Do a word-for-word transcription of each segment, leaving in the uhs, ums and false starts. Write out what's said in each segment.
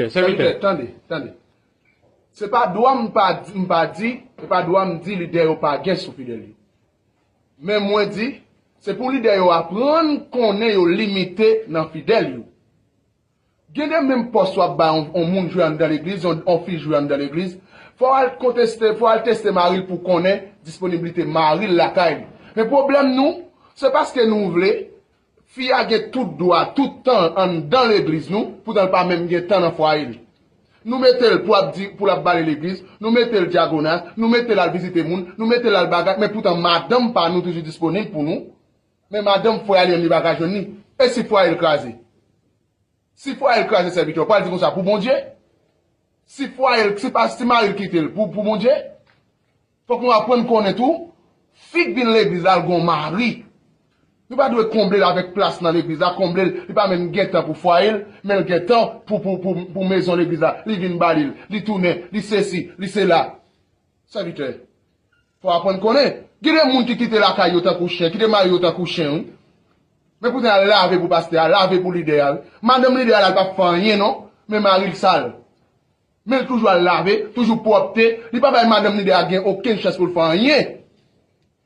Sèvitè, tande, tande. Se pa dwa m pa di, m pa di, se pa dwa m di lidè yo pa gen sou fidèl yo. Men mwen di, se pou lidè yo aprann konnen yo limite nan fidèl yo. Gen de menm pòs w ap bay on, on moun jwe anndan legliz, on, on fi jwe anndan legliz. Fò w al konteste, fò w al teste mari l pou konnen disponiblite mari l lakay li. Men pwoblèm nou, se paske nou vle fi a gen tout dwa, tout tan anndan legliz nou, poutan l pa menm gen tan nan fwaye l. Nou mete l pou ap di, pou l ap bale legliz, nou mete l dyagonas, nou mete l al vizite moun, nou mete l al bagay, men poutan madanm pa nou toujou disponib pou nou. Men madanm fwaye a li menm li pa ka jwenn li. E si fwaye l kraze? Si fwaye l kraze, sèvitè, w pral di konsa pou Bondye? Si fwaye l, si pa, si mari l kite l pou, pou Bondye? Fòk nou aprann konnen tou, fi k vin legliz la, l gon mari. Nou pa dwe konble l avèk plas nan legliz la, konble l, li pa menm gen tan pou fwaye l, men l gen tan pou, pou, pou, pou mezon legliz la. Li vin bale l, li tounen, li sesi, li sela. Sèvitè, fò w aprann konnen. Gen de moun ki kite lakay yo tankou chen, kite mari yo tankou chen, wi. Men poutan y al lave pou pastè a, lave pou lidè a, wi. Madanm lidè a la, l p ap fè anyen, non. Men mari l sal. Men l toujou al lave, toujou pwòpte. Li pa bay madanm lidè a gen okenn chans pou l fè anyen.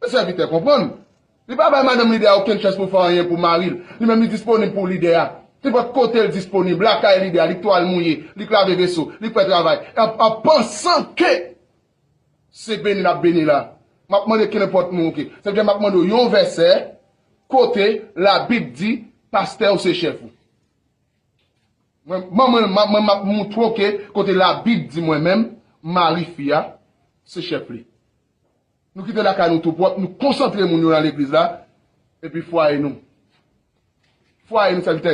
Men sèvitè, konprann. Li pa bay madanm lidè a okenn chans pou fè anyen pou mari l. Li menm li disponib pou lidè a. Nenpòt kote l disponib, lakay lidè a, li k twal mouye, li k lave veso, li k fè travay. An, an pansan ke se beni l ap beni la. M ap mande kenenpòt moun, oke. Sèvitè, m ap mande w yon vèsè kote Labib di pastè ou se chèf ou. Mwen, mwen, mwen, mwen, mwen, m ap moutre w ke kote Labib di mwen menm, mari fi a, se chèf li. Nou kite lakay nou tou pwòp, nou konsantre moun yo nan legliz la, epi fwaye nou. Fwaye nou, sèvitè.